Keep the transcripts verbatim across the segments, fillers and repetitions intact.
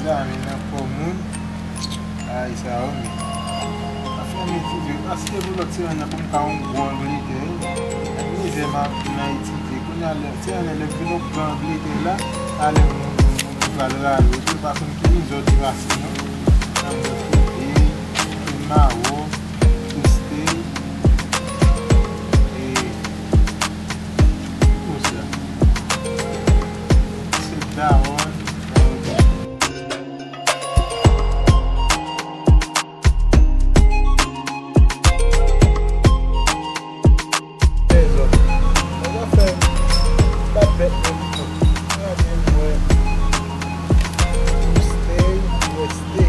Sa men nan kò moun. Ay, sa yo men. Afè m etidye, paske pou lòt semèn nan pou m ka yon gwo Angletè, wi. Ak mizè m ap nan etidye. Kounye a, lè, se lè, lè m vin yon gwo Angletè la, alè m, m, m, m pral rale. Ou pa konn ki mizè w te pase, non? Nan mwen kote, kote mawo, kote, e, konsa. Se dawòn. Lèzòm. Lèzòm fè m pa bèt nan mitan. Gade mwen. Stay, reste.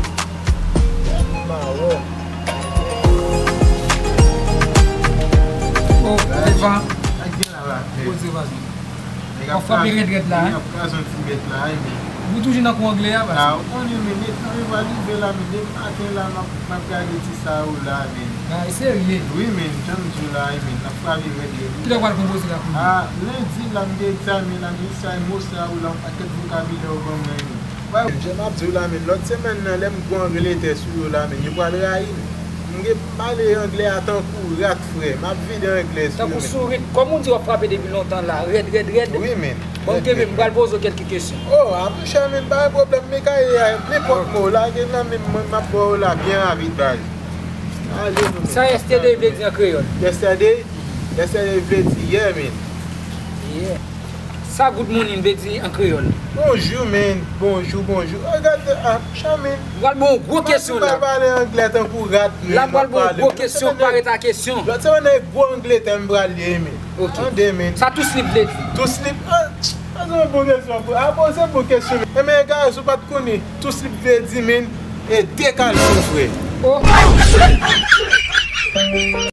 Mawon. Oh, Eva. Poze, vas-y. Nèg ap frape rèd rèd la, hein? Nèg ap kraze yon ti bèt la, wi, men. Ou toujou nan kou anglè a, baz? Ah, ou konnen, men, men, tan yo pral rive la, men, depi maten la, m ap, m ap gade ti sa yo la, men. Bagay serye. Wi, men, jan m di w la, wi, men, n ap frape rèd rèd, wi. Kilè w pral konpoze la kounye a? Ah, lendi la, m gen egzamen la, men sa, mo sa yo la, yon pakèt vokabilè yo ban mwen, men. Wè, jan m ap di w la, men, lòt semèn nan, lè m gwo Angletè sou yo la, men, yo pral rayi m. M gen pale anglè a tankou rat, frè. M ap vide anglè sou yo, men. Tankou sourit. Kòm ou di w ap frape depi lontan la, rèd, rèd, rèd. Wi, men. Bon, rèd, kenbe, rèd, m pral poze w kèlke kesyon. Oh, a monchè, men, pa gen pwoblèm, men kaye a, nenpòt mo, lage nan men m, mwen, m ap ba w la byen rapid, baz. Ale, nou, men. Sa yesterday vle di an kreyòl? Yesterday? Yesterday vle di yè, men. Yè. Sa good morning vle di an kreyòl? Bonjou, men. Bonjou, bonjou. Gade, ah, Charmaine. M pral ba w yon gwo kesyon la. Mwen pa pale anglè tankou rat, men. La, m pral ba w yon gwo kesyon, pa ret a kesyon. Lòt semèn nan, e gwo Angletè m pral ye, men. Ok. Tande, men. Sa two slip vle di? Two slip? Ah, sa se yon bon kesyon, bro. Ah, bon, se bon kesyon, men. E men, guys, ou pa t konnen. Two slip vle di, men, e de kalson, frè. Oh.